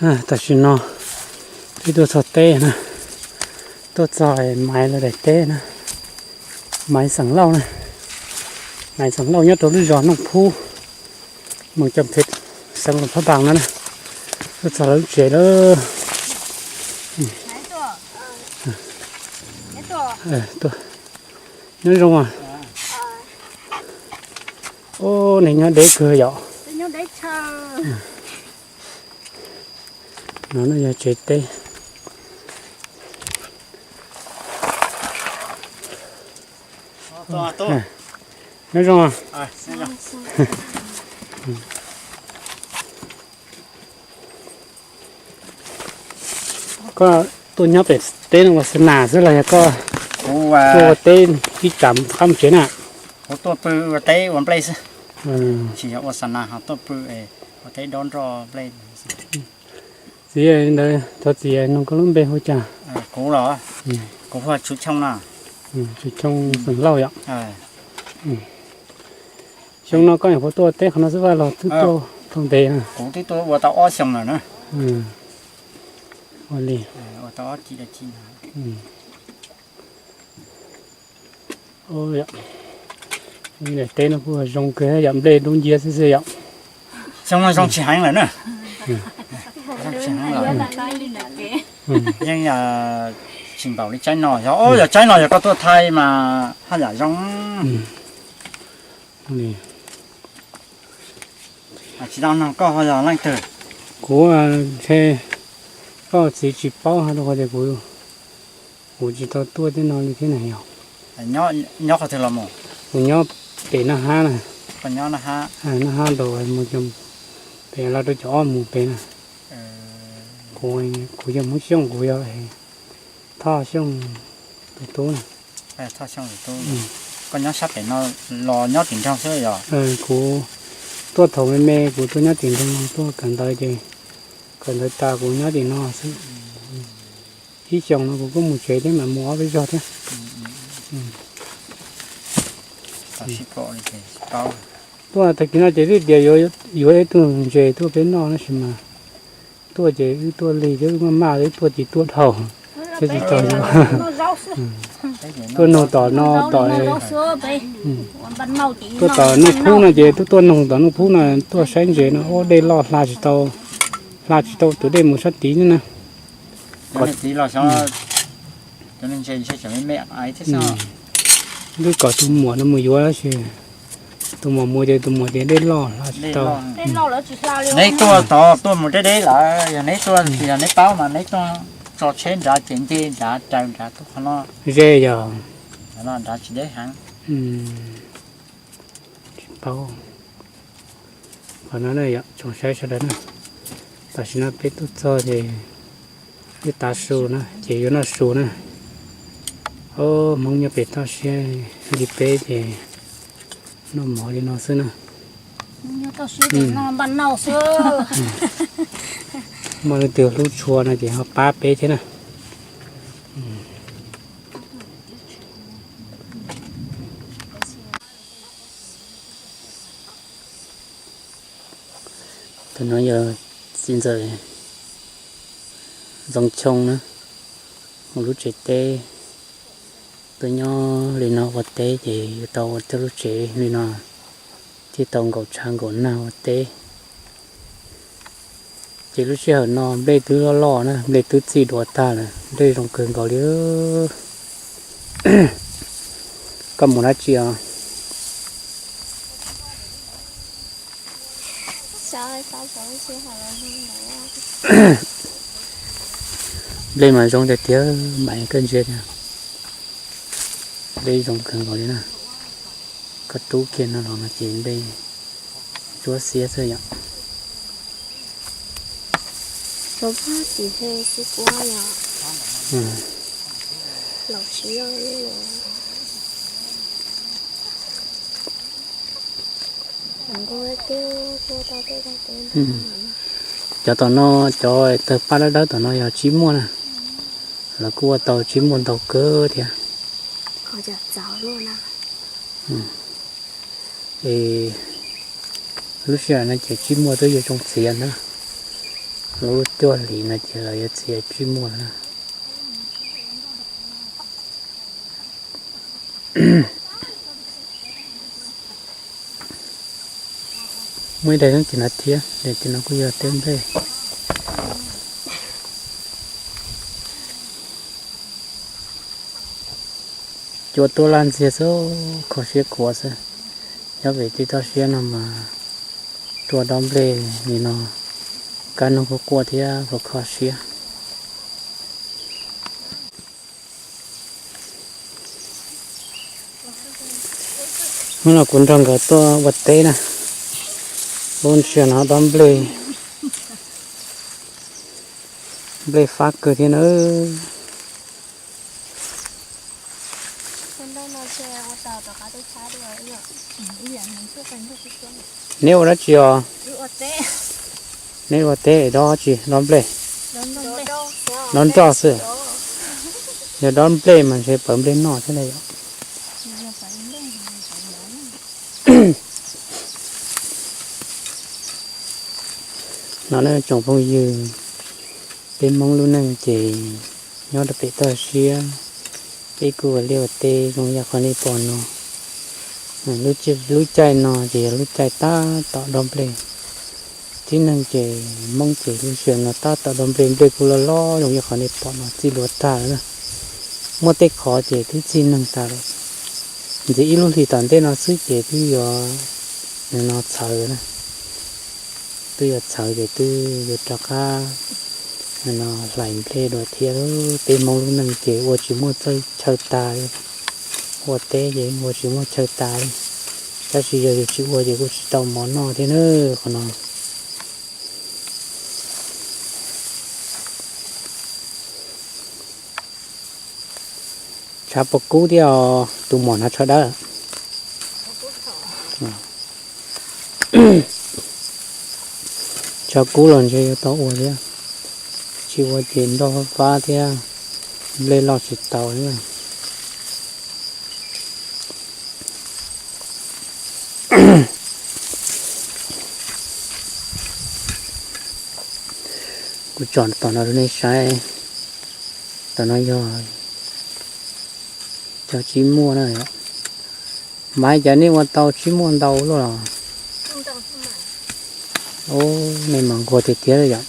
Tam sim no peb tuaj txog teb na, tuaj txog Maiv lawv daim teb na, Maiv xeem Lauj na, Maiv xeem Lauj nyob rau lub zos Nooj Phub, moos Cam Phem, xeev Luam Phab Npaas no na. Tuaj txog lawv lub tsev lawm. Nyob zoo. Ub, neeg nyob deb kawg yom. No yog tsev teb. Nyob zoo. Koj tuaj nyob pem teb no ua xa nas xwb los yog koj tuaj ua teb ib tsam qab mus tsev na? Kuv tuaj pw ua teb ua nplej xwb, tsis yog ua xa nas ho tuaj pw ua teb dob nroj nplej. Txiv ntawd, thov txiv nug koj lub npe hu cas? Kuv los, kuv hu Tswv Choo no. Tswv Choo xeem Lauj yom. Xyoo no koj nyuam qhuav tuaj teb qhov no xwb vaj los twb tuaj tau ntev na? Kuv twb tuaj ua tau ob xyoo lawm na. Ua li. Teb no kuj zoo kawg yom, nplej dub nciab xwb xwb yom. Xyoo no zoo tsis heev lawm na. Yeej tsis npaum li tsaib no, yog, yog tsaib no yog koj tuaj thaij mas haj yam zoo. Tsis tau nug koj ho yog leej twg? Kuv ntshe koj txiv tsis paub ho rau qhov tias kuv, kuv tsis tau tuaj tej no li thiab na yog. Nyob qhov twg los mus? Kuv nyob pem Naj Hab na. Naj Hab rau mus pem los rau cov ob mus pem na. Kuv, kuv yog Hmoob Xyooj, kuv yog Thoj Xyooj tus tub na. Koj nyob sab pem no los nyob tim nroog xwb yog? Kuv tuaj thaum me me kuv tuaj nyob tim nroog no tuaj kawm ntawv ces kawm ntawv tas kuv nyob tim no xwb. Ib xyoos no kuv kuj mus tsev thiab mas mus ob peb zaug thiab. Tuaj tag kis no ces twb tias yuav ib tug ntses tuaj peb noj tab sis mas tuaj ces wb tuaj lig thiab wb maj maj wb tuaj tsis tuaj dhau thiab tsis tau yuav. Tuaj nug tom no tom, tuaj tom Nuj Phub no ces twb tuaj nug tom Nuj Phub no tuaj saib ntses no ua dej loj hla tsis tau, hla tsis tau tus dej mus sab tid na. Twb kom tus muam no mus yuav tab sis tus muam mus ces tus muam tias dej loj hla tsis tau. Neb tuaj tod tuaj mus deb deb lawm, yog neb tuaj, yog neb paub mas neb tuaj tso tsheb nrad ces nce nrad raws nrad tuaj qhov no. Ze yog nrad tsis deb heev. Tsis paub. Qhov no na yom tsoom saib sawv daws na, tam sim no peb tuaj txog ces wb tav su na ces yuav noj su na. Ob Hmoob nyob pem toj siab li peb ces noj mov li no xwb na. Muaj leej twg hlub tshua no ces ho pab peb thiab na. Tus no yog txiv ntxawm Ntxoov Choo na, ua lub tsev teb. Tuaj nyob li no ua teb ces yuav tau ua tej lub tsev li no thiaj tau nkaum tshav nkaum nag ua teb. Ces lub sij hawm no nplej twb loj loj na, nplej twb txij duav tag lawm, nplej zoo kawg nkaus li. Koj mus dab tsi os? Nplej mas zoo tiag tiag, Maiv, koj ntsia tiag, nplej zoo kawg nkaus li na. Koj rub kiag no los no ces nplej tsuab xiab xwb yom. Cov tom no, cov tawg paj dawb dawb tom no yog tsib muaj na, lawv kuj ua tau tsib muaj ntau kawg thiab. Es lub sij hawm no ces tsib muaj twb yuav tsoo txiav na. Lub cuaj hlis no ces lawv yuav txiav tsib muaj na. Muaj ib daim no ces no thiab, daim ces no kuj yog teb nplej. Cua tuaj laj ntxiag xwb, kho siab khuav xwb. Nyob pem tej toj siab no mas tua dob nplej li no, kab noog kuj quaj thiab kuj kho siab. Hnub no kuv nrog nkawd tuaj ua teb na. Lub sij hawm no dob nplej, nplej fab kawg thiab na. Neb ua dab tsi os? Neb ua teb dob tsi? Dob nplej? Dob nroj xwb. Yog dob nplej mas ntshe pawv nplej noj thiab na yom. No na tsoom phooj ywg, peb Hmoob lub neej ces nyob rau pem toj siab, peb kuj ua liaj ua teb zoo yam qhov nej pom no. Lub caij no ces yog lub caij tab tom dob nplej. Tib neeg ces Hmoob ces lub sij hawm no tab tom dob nplej, nplej kuj loj loj zoo yam qhov nej pom no txij luag tag lawm na. Muaj tej qhov ces twb txij neeg tas lawm. Ntxiv ib lub hlis tom ntej no xwb ces twb yuav no txhawv na. Twb yuav txhawv ces twb yuav rov qab no hlais nplej dua thiab. Peb Hmoob lub neej ces ua tsis muaj chaw tas li, ua teb ces ua tsis muaj chaw tas li. Tab sis yog yus tsis ua ces kuj tsis tau mov noj thiab na qhov no. Tshav puas kub thiab os, tus muam hnav tsho dawb. Tshav kub los ntshe yuav tau ua thiab, tsis ua ces nroj fab fab thiab, nplej loj tsis tau thiab. Kuv tsom tom no rau nej saib, tom no yog cov tsib muaj na. Mas cas nej ua tau tsib muaj ntau luaj los? Nej mas nquag tiag tiag yom.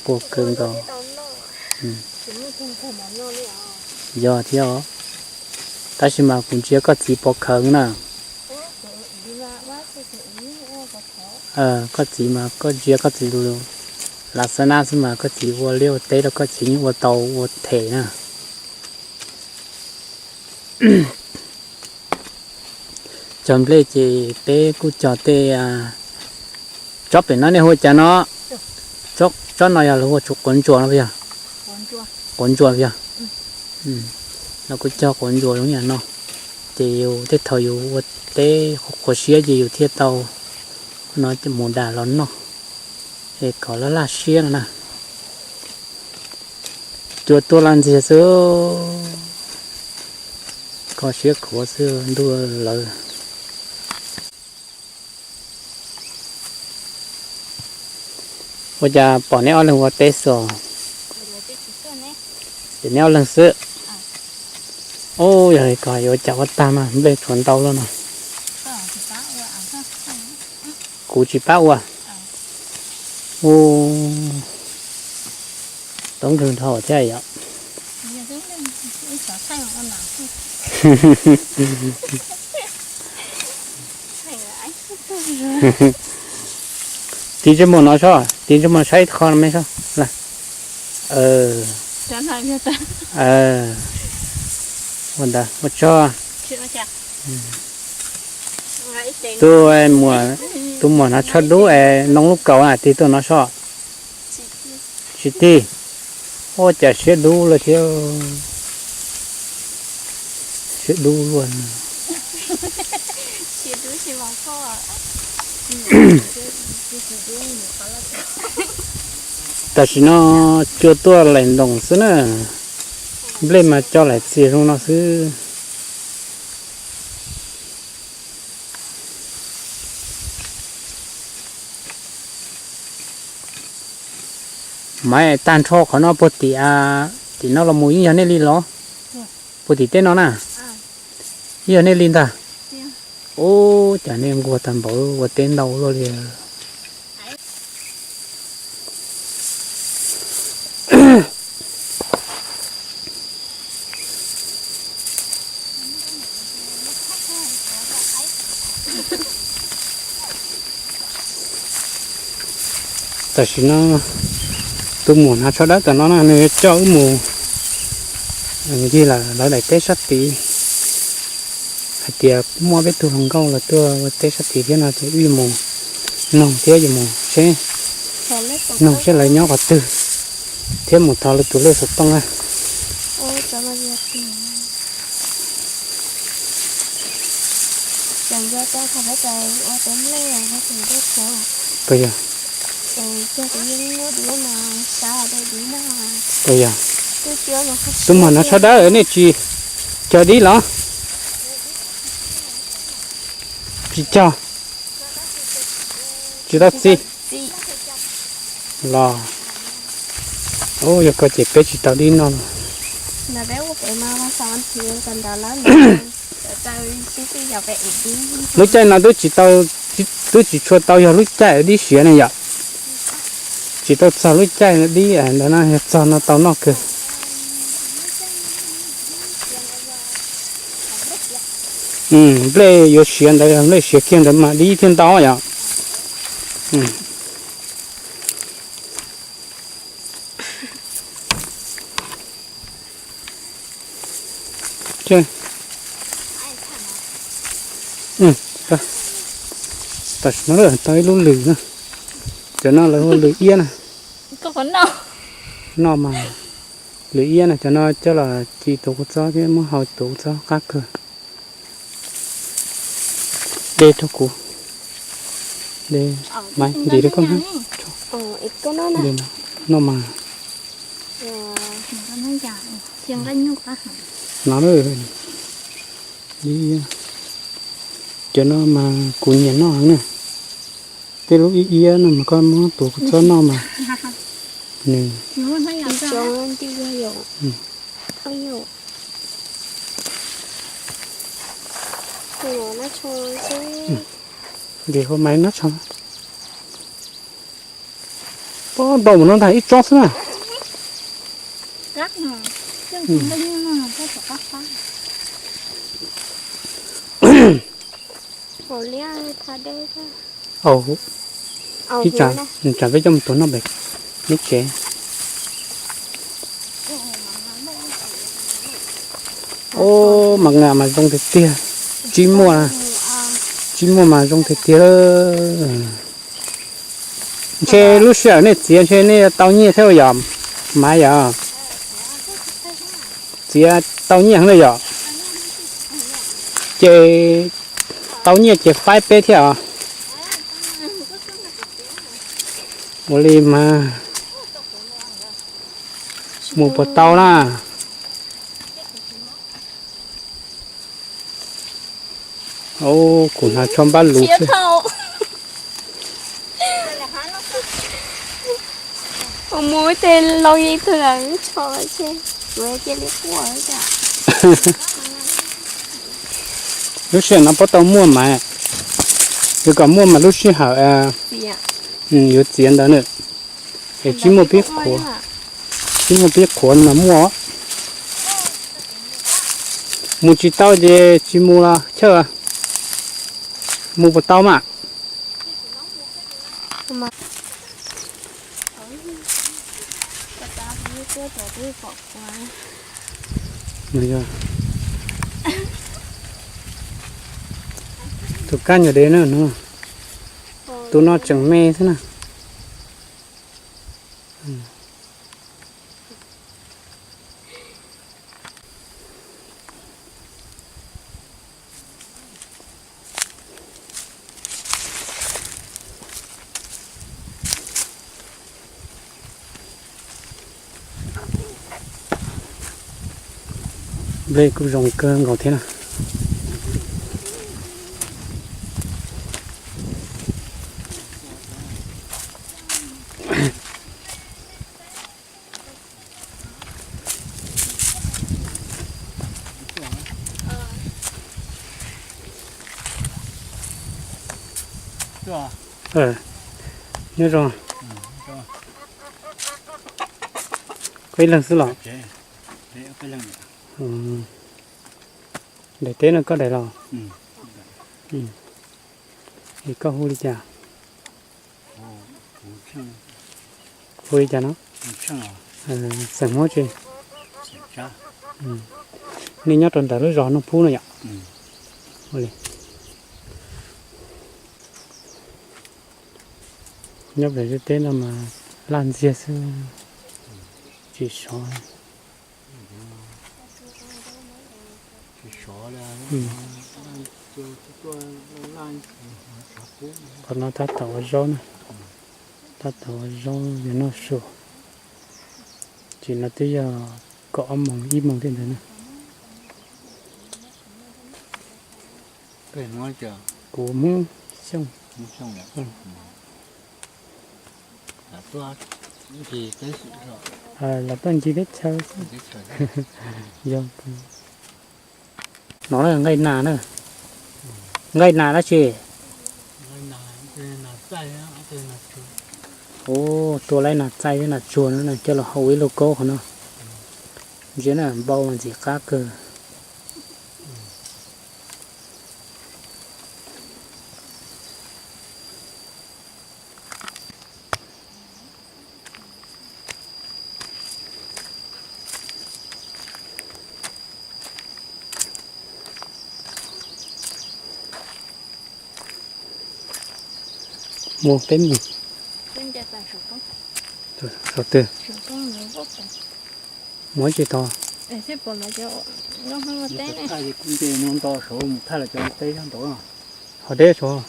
Puas kawg nkaus. Yog thiab os, tab sis mas kuv ntsia koj txiv pov khawv na. Koj txiv mas koj ntsia koj txiv lus lav xab nab xwb mas koj txiv ua liaj ua teb rau koj txiv yeej ua tau ua them na. Cog nplej ces peb kuj cog tej, tsob pem no nej hu cas no? Tsob no yog lawv hu ua tsuv quav ntsuas no puas yog? Quav ntsuas puas yog? Lawv kuj cog quav ntsuas zoo yam no, ces yus tej thaum yus ua teb qhuav qhuav siab ces yus thiaj tau no mus dam los noj, es kom laj laj siab no na. Cua tuaj laj ntxiag xwb, kho siab khuav xwb ntuj lawv. Ua cas pom neb ob leeg ua teb xwb? Ces neb ob leeg xwb. Ub, yog li ko yuav ua cas ua tag mas nplej tshuav ntau luaj no. Kuv tsis pab ua. Ub, toob nrwg dhau thiab yom. Tig ntsej muag no sob, tig ntsej muag saib qho no me sob. Ua ntawd ua tsaug. Tus, tus muam hnav tsho dub es noo lub kaus na, tig tuaj no sob. Tsis tig. Ua cas siab dub lawm thiab. Siab dub luaj. Tam sim no cua tuaj laim ntoos xwb na. Nplej mas cov laim txias zoo no xwb. Maiv, tag nrho qhov no puag tim, tim no los mus yeej yog nej li los? Puag tim teb no na? Yeej yog nej li ntag. Ub, cas nej nquag tag npaum ua teb ntau luaj li. Tam sim no tus muam hnav tsho dawb tom no na, nws coj wb mus ncig lawm lawv daim teb sab tid. Hais tias muaj peb tug hluas nkauj los tuaj ua teb sab tid thiab no ces wb yuav mus noog thiab yuav mus seb, noog seb lawv nyob qhov twg thiab mus thov lawv tus lej xov tooj na. Puas yog? Puas yog? Tus muam hnav tsho dawb nej tsis cog dib los? Tsis cog. Tsis tau txiv los? Ub, yog koj ces peb tsis tau dib noj. Lub caij no twb tsis tau, twb tsis tshua tau yog lub caij dib siav ne yom. Tsis tau txog lub caij dib ntawd no, yog txog no tau noj kawg. Nplej yuav siav ntawd, nplej siav kiag ntawd mas dib thiaj ntau yom. Tam sim no tau ib lub lws na, cov no lawv hu lws iab na. Noj mas, lws iab na, cov no coj los ci tus kua txob thiab muab hau tus kua txob qab kawg. De rau kuv, de, Maiv, ntim rau koj na. Noj mas. No, cov no mas kuv nyiam noj heev na. Tej lub iab iab no mas koj muab tus kua txob noj mas nws, ntim hua Maiv nab tsho. Pob ntau mus no ntag, ib tsob xwb na. Ib tsam peb coj mus tuav noj pem neb tsev. Ub, mas nqa mas zoo tiag tiag. Tsib muaj, tsib muaj mas zoo tiag tiag. Ntshe lub sij hawm nej txiav ntshe nej tau nyiaj thiab yom, Maiv yom? Txiav tau nyiaj heev na yom? Ces tau nyiaj ces faib peb thiab os. Ua li mas mus puas tau na. Kuv hnav tsho npab lus xwb. Mus tej laus yeej twg tsho, kuv cia li quaj. Lub sij hawm no puas tau muaj mas, yuav kom muaj mas lub sij hawm yuav txiav ntawd na. Es tsib muaj pib qhuav, tsib muaj pib qhuav mas muaj. Mus tsis tau ces tsis mus los chawj, mus puas tau mas. Tus kab nyuam dev na, tus no tseem me xwb na. Nplej kuj zoo kawg nkaus thiab na. Nyob zoo. Koj ib leeg xwb los? Daim teb no koj daim los? Es koj hu li cas? Hu li cas no? Xeem Hmoob tsi? Nej nyob rau ntawm lub zos Nuj Phub no yom? Nyob pem lub teb no mas laj ntxiag xwb, tsis sov. Qhov no tab tom ua zaub na, tab tom ua zaub yuav noj su. Tsis no twb yog kaum ob moos ib moos thiab ntawd na. Kuv Hmoob Xyooj. Los tuaj ncig teb chaws. Yog, no nqaij nas na. Nqaij nas dab tsi? Ua tua lawv nas txaij thiab nas tsuag no na coj los hau ua ib lub kaub qhov no. Ntsia na, npau mas ntxim qab kawg. Mus peb mus. Saum twg? Mus tsis tau. Kuv nce no nto saud mus thaj lawv cov teb nyob ntawd. Hov deb saud.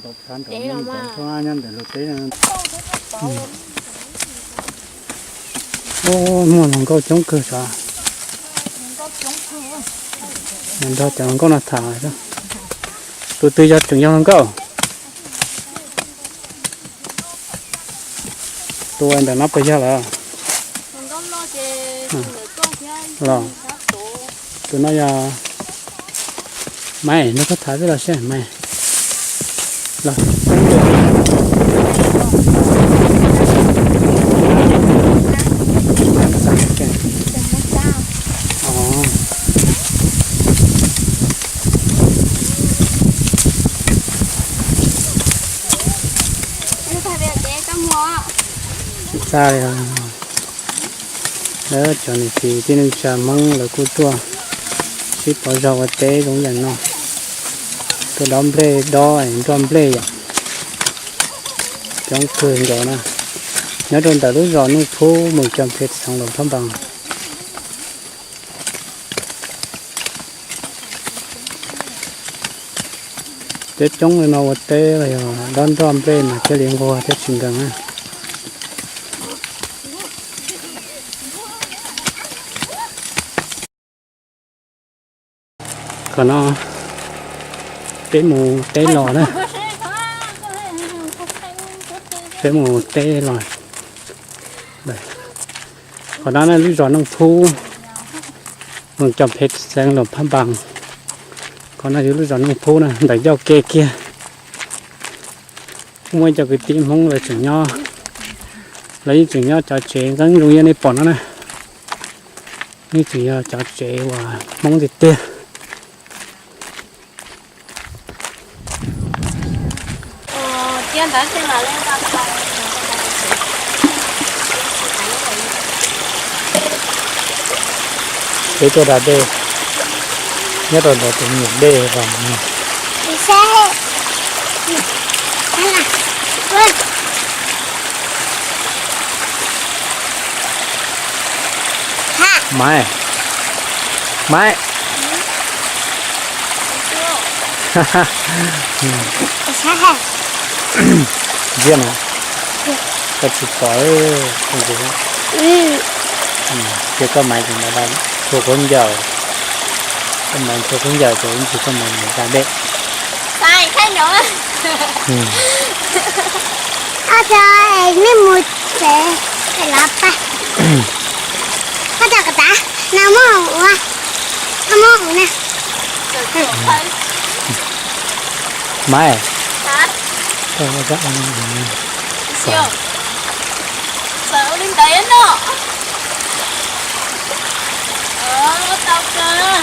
Nyob ntawm lub teb. Muaj hluas nkauj coob kawg sav. Nrog cov hluas nkauj no tham. Tus twg yog tseem yog hluas nkauj? Tus ntawm no puas yog lawm? Los, tus no yog Maiv, nrog koj tham xwb los seb Maiv. Los. Txaj li, lawv cov niam txiv tij neej tsa Hmoob lawv kuj tuaj sib pauv zog ua teb zoo yam no. Tuaj dob nplej, dob nroj nplej yom. Coob kawg nkaus na. Nyob rau ntawm lub zos Nuj Phub, moos Coo Phe, xeev Luam Phab Npaas. Coob coob li no ua teb los yog dob nroj nplej mas thiaj li nquag thiab tsis nkees na. Qhov no peb mus teb los na. Peb mus teb los. Qhov no ne lub zos Nuj Phub, moos Coo Phe, xeev Luam Phab Npaas. Qhov no yog lub zos Nuj Phub na, ntawm ncauj ke kiag. Kuj muaj ib co kwv tij Hmoob lawv tseem nyob, lawv yeej tseem nyob cov tsev nqeeb zoo li nej pom no na. Yeej tseem yog cov tsev uas Hmoob tiag tiag. Peb tuaj da dej, nyob rau ntawd tus me nyuam dej los. Maiv, Maiv. Ntsia no, koj tsis pom, ces koj Maiv tsuag khaub ncaws, koj Maiv tsuag khaub ncaws ces ib ntsis koj Maiv mus da dej. Nej mus tsev, los pab, koj cov kov tav no muab ua, muab ua na. Maiv, Tau, tau, tau. Xav ua li ntawd no. Tau kawg.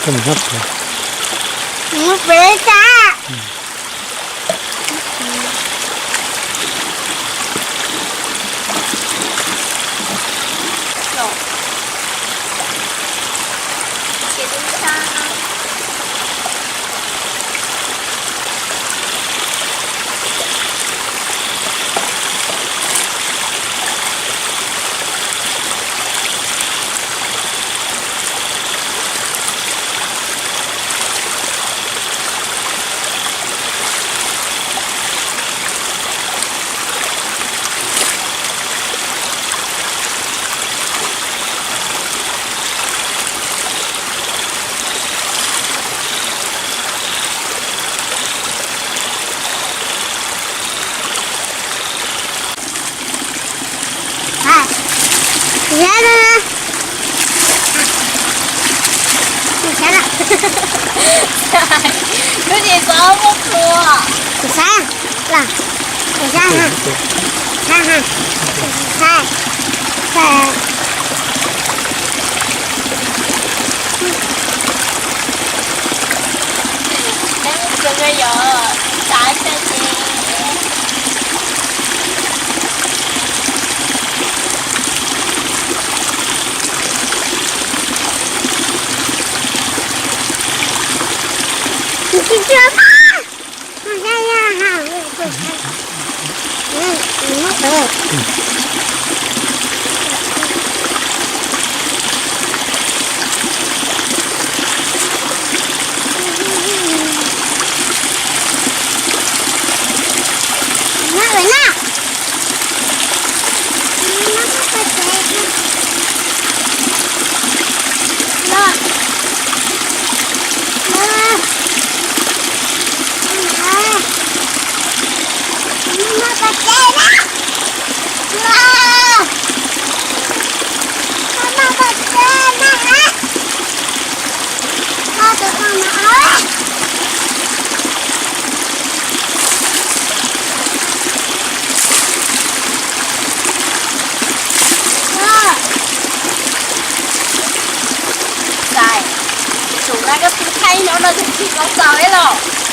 Koj mus nyob pem. Mus pem tas. Lub tsis txhob muab tua. Kuv saib, los, kuv saib ha, saib ha, saib, saib. Neb mus kawg nkaus yom, tav tag ces. Xais, tsum na koj tus khaib no no tus tsis tau txaus ib los.